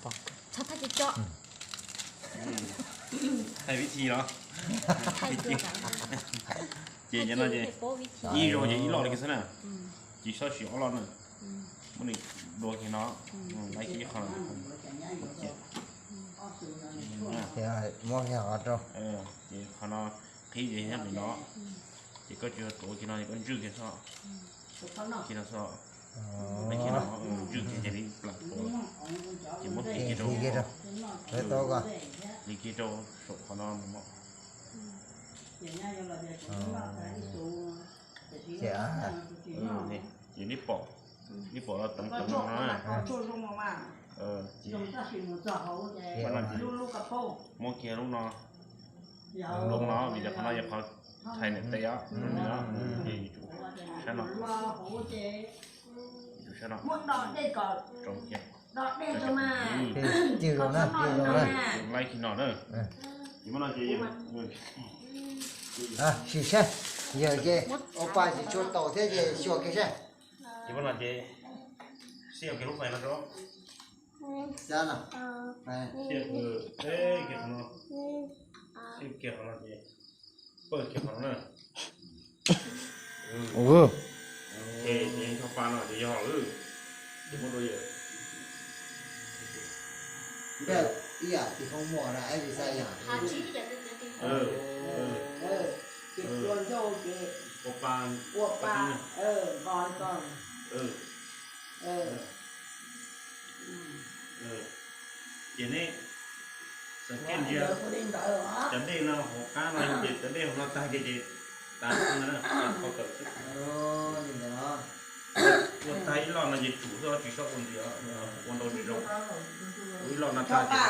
Txhob thaj cov cov. Hais vib thi los? Ces cov no ces ib zaug ces ib loj li kiag xwb na. Ces txhob siv ob loj na. Muab nws dua kiag no, laiv kiag ib qho. Ces muab kiag qhov rau. Ces qhov no qhib ces nyob pem no. Ces koj tsis tuav kiag no ces koj ntswj kiag xwb. Kiag no xwb. Laiv kiag no, ntswj kiag ces li plam tuav. Ces muab hliv kiag rau, hliv kiag rau saum qhov no. Ces nej pom, nej pom los teev teev no na. Ces muab kiag lub no, lub no, vim tias qhov no yog qhov thaiv niam tais os, ces yus tsum sab no, yus tsum sab no. Ces laiv kiag no na. Ces muab no ces sim saib, yog ces ua pa tsis tshua tau thiab ces xyuas kiag saib. Ces muab no ces xiab kiag lub fais no rau. Xyab no, xiab kiag qhov no, xiab kiag qhov no ces pawj kiag qhov no na. Ces ncho pa no ces yog lawm. Ces muab rau yawm. Ib yam tis hoo muam na, ib yam. Ces ua ncauj ces ua pa, ua pa, nqos ko. Ces nej xav kiaj ntsia cov dej no hauv qab no ces cov dej hauv no tag kiag ces tas xwb na, qhov tawm xwb. Ua tag ib loj no ces tsum xwb, tsis txhob ua ntxiv, ua ntau tsis zoo. Ua ib loj no tag ces,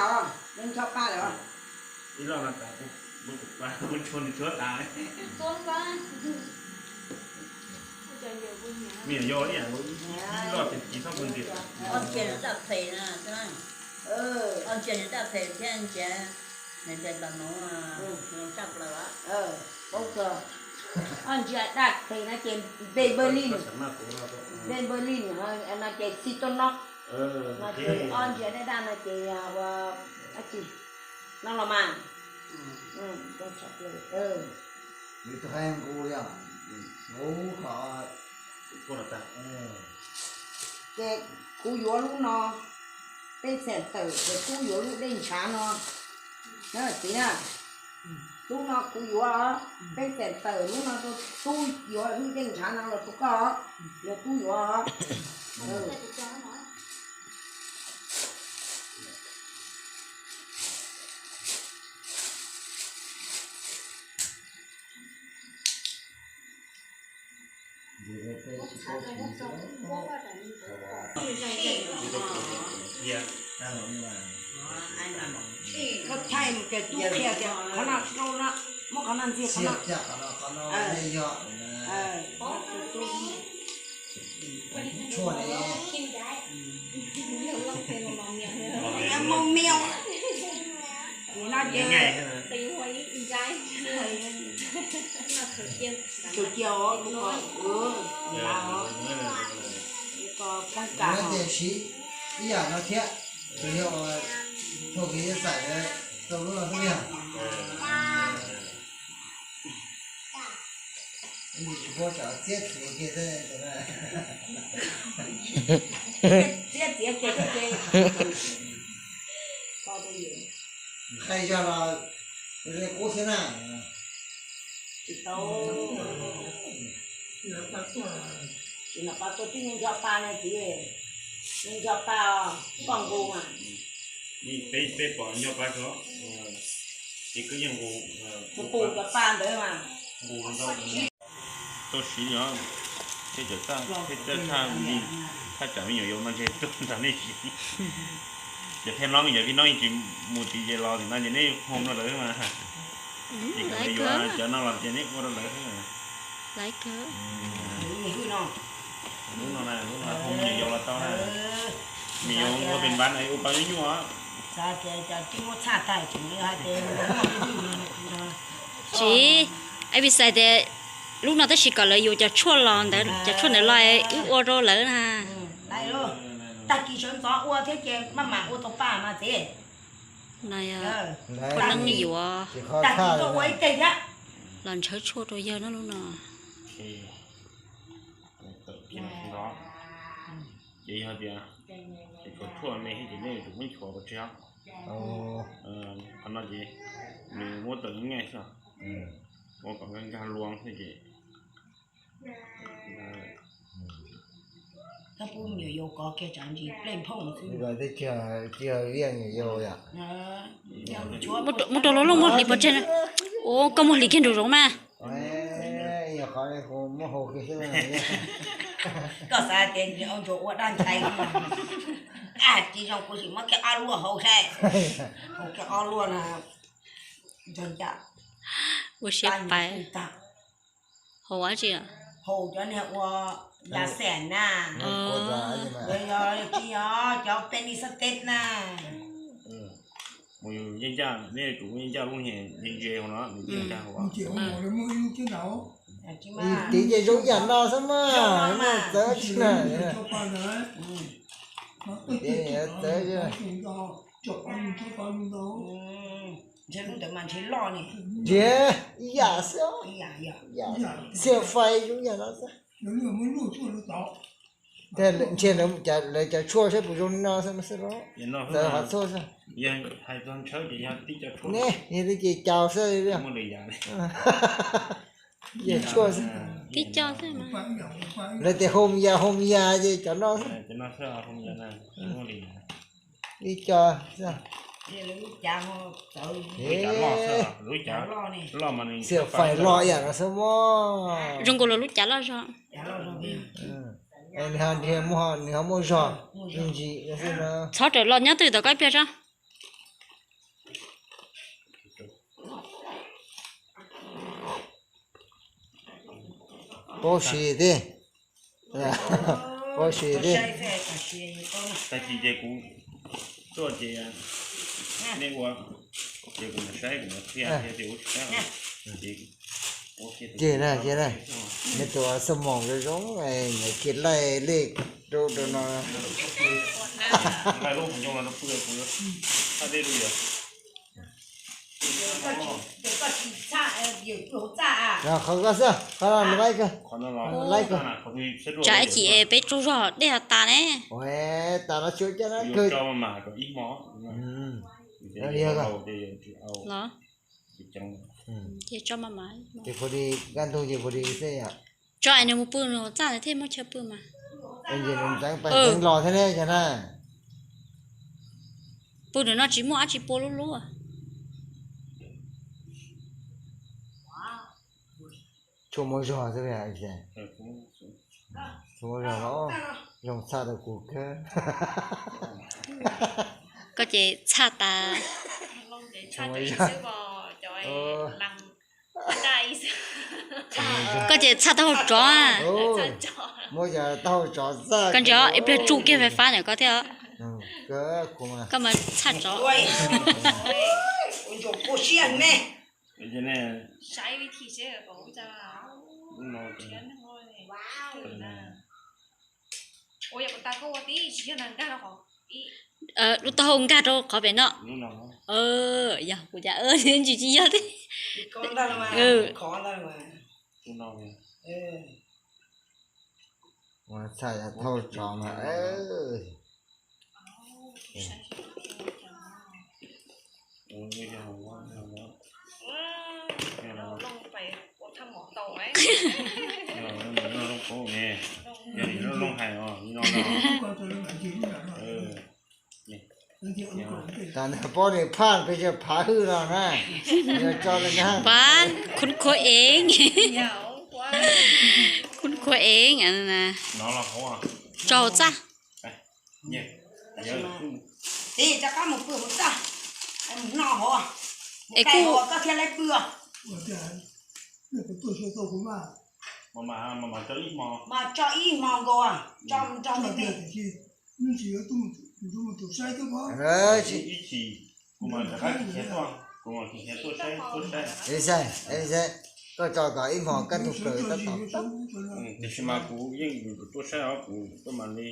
ib loj no tas, muab tshuaj, muab tshuaj tas. Me nyuam yaus ib yam, ib loj ces tsis txhob ua ntxiv. Ob ntsia daj phem na, ob ntsia daj phem thiab ntsia, ntsia ntawm no, tshaj plaws. Ob ntsia daj phem no ces Maybelline, Maybelline no ces xi to no, no ces ob ntsia daj daj no ces ua dab tsi no los mas. Nws tus hais nqus yog nqus qhov. Ces kuv yuav lub no, peb xeem tawm ces kuv yuav lub dej ntshav no. Txiv na, lub no kuv yuav, peb xeem tawm lub no, kuv yuav lub dej ntshav no los rau koj, yog kuv yuav. Koj thaij mus ces tub qhia tias qhov no rau no, muab qhov no ntxias qhov no. Mus miau. Kuv no ces, kuv cia os, kuv, kuv poob kam. Ces siv ib yam no thiab, tsuas yog ua thaum kis yog xaim tau lub no xwb yog. Tsis paub tsam txiab txiav kiag xwb. Txiab txiav kiag xwb ces qhia yog los qub xwb na. Tsis tau. Tsis noj qab tuaj tib nco pa no txiv, nco pa koj nqus mas. Peb pom nco pa tso, ces koj yeej nqus, nqus cov pa ntawd mas. Nqus ntau. Tau siv li os, tej cov txaj, tej txaj thaj li, thaj tsam me nyuam yaus no ntshe tuaj nrog nej siv. Ces Thaj Noob, yog Thaj Noob yeej tsis mus tim ces los tim no ces nej hoo rau lawv mas. Ces kom lawv yuav cov no los ces nej ua rau lawv xwb. Lub no na, lub no hoo me nyuam yaus los tau na. Me nyuam ua pes npav no ua pa nyuaj nyuaj. Tsis, Ab Pis Xais tias lub no tab sis kom lawv yuav cov tshuaj los ntawd, cov tshuaj ntawd los wb ua rau lawv na. Tag kis sawv ntxov ua thiab ces maj mam ua tau paj mas txiv. Poj neeb yuav tag kis tuaj ua ib teg thiab. Los ntshaw tshuaj rau yawg no lub no. Ces yog tias tshuaj me ces nej yuav tsum muab nchuav kom tseg. Qhov no ces nws muab tawm nqaij xwb, ua kom nkag luas xwb ces. Muab rau luag looj muag hliv pov tseg. Ua koj muag hliv kiag nraum zoov mas. Koj xav tias ntsuag ua dab ntxhais, tsis zoo kuv sim muab kiag ob luaj hauv saib. Hauv kiag ob luaj no. Ua siab pais. Haus dab tsi? Haus cov niag ua yas xees na, tsis yog cov penicillin na. Mus yeej ncaj, nej yuav tsum yeej ncaj lub niag ntse ntse hauv no. Tiv ces zoo yam no xwb mas, txawv tsis na. Txawv. Ntshe lub ntawd mas ntshe loj ne. Ntshe ib yam xwb. Xiam fais zoo yam no xwb. Ntshe lawv cov tshuaj saib puas zoo li no xwb no xwb los. Txawv qhov tshuaj xwb. Ne, yog li ces cau xwb. Yog tshuaj xwb. Tib co xwb. Lawv tias hom yas hom yas ces cov no xwb. Ib co xwb. Xiam fais loj yam no xwb mas. Zoo nkaus li lub cav loj zog. Nws ho muaj zog, me ntsis xwb no. Txhob rawm los nyob twj tom koj ib pliag tso. Paub siv thiab. Paub siv thiab. Tag kis ces kuv tuaj ces nej ua, ces kuv mus saib kuv mus qhia thiab ces ua tsis tau. Ces na, ces na, nws tus xab moos zoo zoo, nws kiag laij lej rau rau no. Qhov koj xwb, qhov no laib kawg. Tsam ib chim peb tsaug zog dej tas ne. Ua tas no tsuav caj na kawg. Los, ces tso mas mas. Ces pus di, kaj ntug ces pus di xwb yom. Tso es nws mus pw nws hauv txaj thiaj muaj chaw pw mas. Ntxeev pais ntxeev los thiab ne cov na. Pw nws no tsis muaj dab tsi pua lub lub. Tshuaj muaj zog xwb. Tshuaj muaj zog los zoo tshaj rau kuv kawg. Koj ces tshaj tas. Koj ces tshaj taub hau tsov. Muab cov taub hau tsov txaj. Koj ntsia ib pliag tsuj kiag fais fab ntawm koj thiab. Koj mas tshaj tsov. Lub taub hau nkag rau qhov pem no. Yog kuv cas ntsis tsis yog thiab. Txhaj taub hau tsov mas. Tas nws paub nws phaj pes tsawg phav hwj los na. Yog tso li na. Pab khun khuav eev. Khun khuav eev. Tso hauv txaj. Tiv rov qab mus pw hauv txaj, mus noj hauv, mus kaij hauv koj thiaj li pw. Mas tso ib hmo nkaus, tso nrog me me. Koj tso kom ib hmos kaj ntug plaws tab tom tau. Tiam sis mas kuv yeej yuav tsum tuaj saib os, kuv tuaj mam li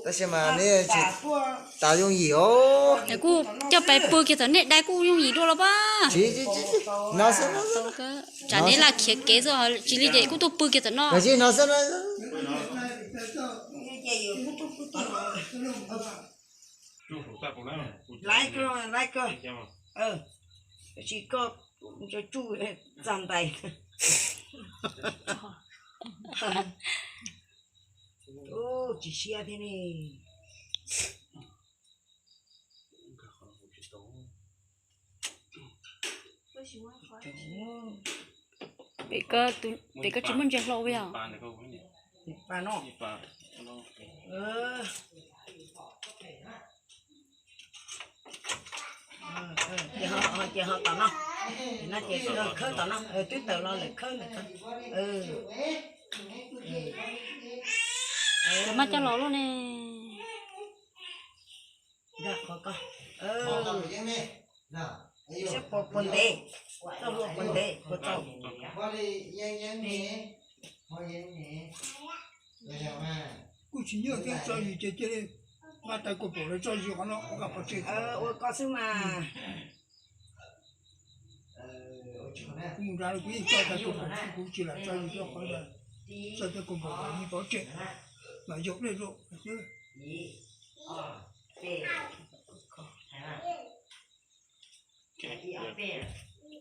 Tab sis mas neb tsis tas yooj yim os. Kuj coj pais pw kiag tom nej dai kuj yooj yim dua los pab. Tsis, tsis, tsis, no xwb no. Tsam neb lam khiav kev xwb, tsis li ces kuj tuaj pw kiag tom no. Tsis, no xwb no. Laiv koj, laiv koj. Tab sis koj tsuj txog ntais. Ub, tsis siab thiab ne. Pem koj tsis muaj ntsia hlo ua yog? Pa no. Ces ho tom no, no ces khawb tom no, twb tawm los lawm khawb ntawm ko. Ces maj coj los luaj ne. Nkag qhov ko. Saib puas, puas ntev, txoj hlua puas ntev puas txaus. Kuj tsis nyuaj thiab, tso zis ces cia li nqa tais kaus pom los tso zis qhov no, nqa qhov tsev. Ua koj xwb mas. Kuv mus nrad kuv yeej tso tais kaus pom, kuv tsis lam tso zis rau qhov ntawd, tso tais kaus pom mas yeej pov tseg, mas yog dej rau xwb.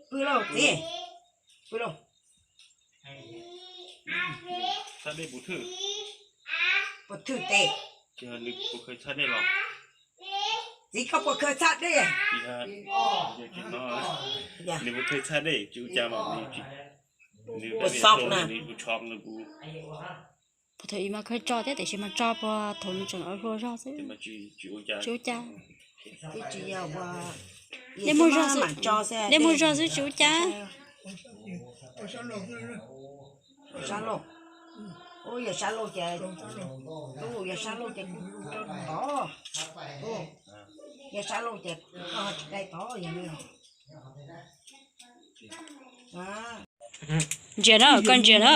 Pw lauj txiv, pw lauj. Txhaj dej puas thwj? Puas thwj tes? Nws puas khaws txhaj dej los? Txiv koj puas khaws txhaj dej? Nws puas khaws txhaj dej tsis ua cas mas nws, nws puas tshov nws puas. Puas thaum ub mas khaws tso thiab tiam sis mas tso puas thaum nws tseem hlua zog xwb. Tsis ua cas. Nej muaj zog xwb, nej muaj zog xwb tsis ua cas. Sab laug, ub yog sab laug ces, ub yog sab laug ces kuv rau ntov, yog sab laug ces koj tsis dai tod yog li. Ntsia na, koj ntsia na,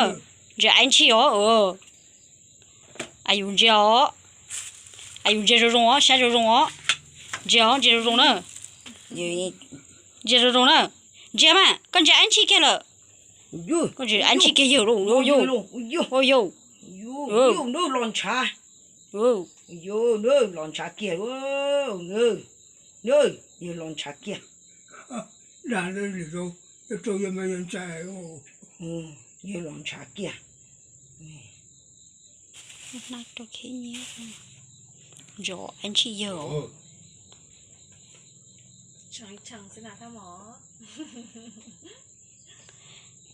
ntsia aib ntshis os. As yus ntsia os, as yus ntsia zoo zoo os, saib zoo zoo os. Ntsia os, ntsia zoo zoo na. Ntsia zoo zoo na. Ntsia mas, koj ntsia aib ntshis kiag lawm. Koj ntsia aib ntshis kiag yawg lauj, yawg, yawg, yawg, los ntshav, yawg, los ntshav kiag, yawg los ntshav kiag. Dag lwm zaus, rau yawg mas yawg ntshai, yawg los ntshav kiag. Ntsia aib ntshis yawg.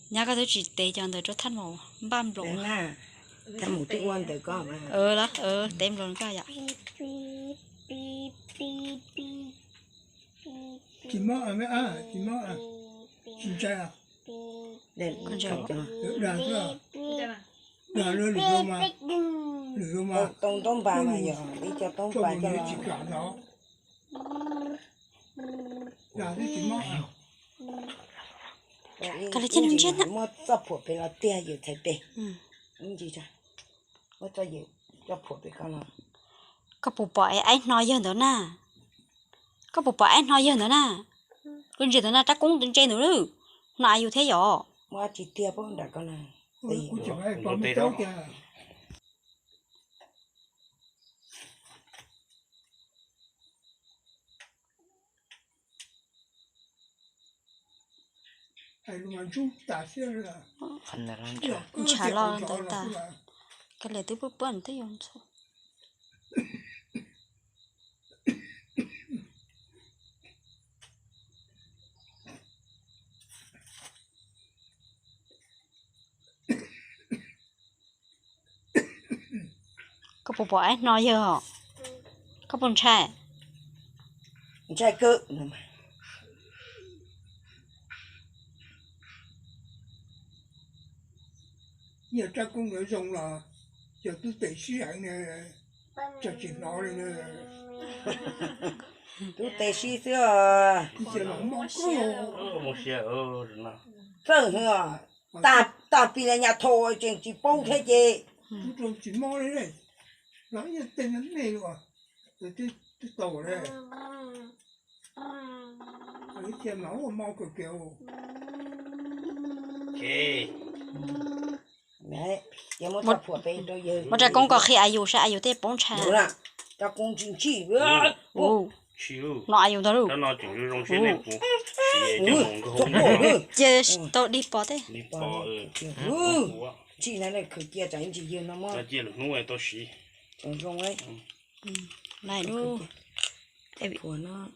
Nyab koj twb tsis tev cov ntawd rau Thaj Maum npaj nploos. Thaj Maum twb ua ntawm koj. Tev nploos koj yom. Tsis mob, tsis mob, tsis ntshai. Dag xwb, dag lwm zaus mas, lwm zaus mas, tau ntaub npas mas yog ib co ntaub npas coj los tsis kam no. Dag xwb tsis mob. Koj li thiaj li ntsia na. Muab txoj phuam pem los tiag yawm txhais tes. Ntsis, muab txoj, txoj phuam pem ko los. Koj puas pom aib hno yawg ntawd na? Koj puas pom aib hno yawg ntawd na? Koj ntsia ntawd na, rab koob ntse ntawd na. Hno yus thiab yom. Muab tsis tiag pob nram ko na. Ntshav los ntawd tas, koj liam twb pub puab twb yuav ntxhua. Koj puas pom aib hno yawg os? Koj puas ntshai? Ntshai kawg. Yog rab koob ntawd zoo los yog tub tes sib heev ne, tsis hnov li. Tub tes sib xwb. Txawj, tag Tag pis na nyas thaum tseem tsis paub thiab ces. Tsis mob li, los ib tej me me li, twb tau li. Ib tiag mas ua mob kawg kiag. Muab rau koob kom qhia Ayus saib Ayus tej paub ntshai. Rau koob ntshai ntshai. No Ayus ntag lauj. Cia tau dig pos tej. Ntshai na, khaws cia tsam ntsis yawg no muab. Lais lub,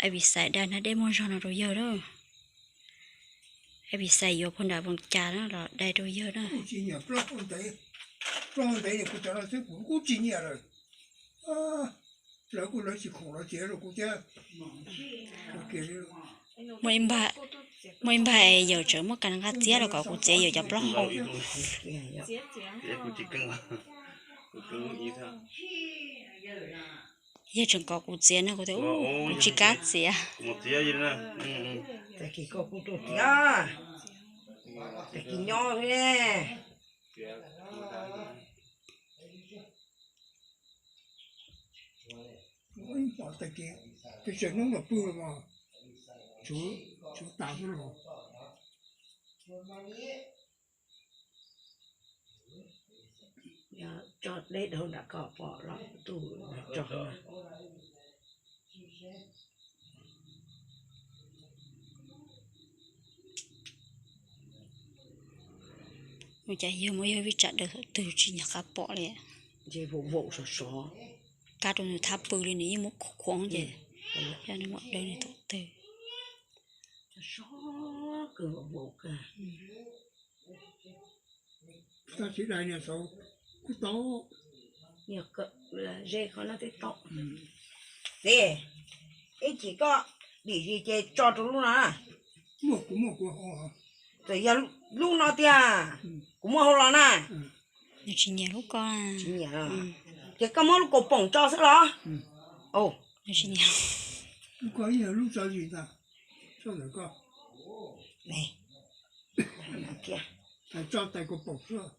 Abis Xais dag na, dej muaj zog no rau yawg na. Abis Xais yuav phau nram Voos Cas na los dai rau yawg na. Muaj ib npag, muaj ib npag es yawm tseem muab kas nqa txiav los kom kuv txiav yawm cov plaub hau. Yawg tseem kom kuv txiav no kuv tias kuv tsis kam txiav. Tag kis koj kuj tuaj txiav, tag kis nyob xwb ne. Pom tag kis, peb tsev hnub los pw los, tshuav tas xwb los. Tso deb dhau nram ko pom los tus tso. Ua cas yawg muab yawg vij tsam daws thaum twg tsis nco qab pom li. Ntshe vaum vaum sov sov. Kab rau nws thab pw li nws yeej muab khuam khuam ces yog nws muab daws nws thaum twg. Sov kawg vaum vaum kawg. Tsis dai niag saud kuj tau. Niag ze qhov no twb tau. Txiv, ib chim koj dim zis ces tso rau lub no na. Muaj kuv, muaj kuv. Txawm yog lub no tiag, kuv muab hau los na. Nws tsis nyiam lub ko. Tsis nyiam. Ces koj muab lub kaus poom tso xwb los? Nws tsis nyiam. Lub ko yog lub tso zis ntag. Tso ntawm ko. Tso tais kaus poom xwb.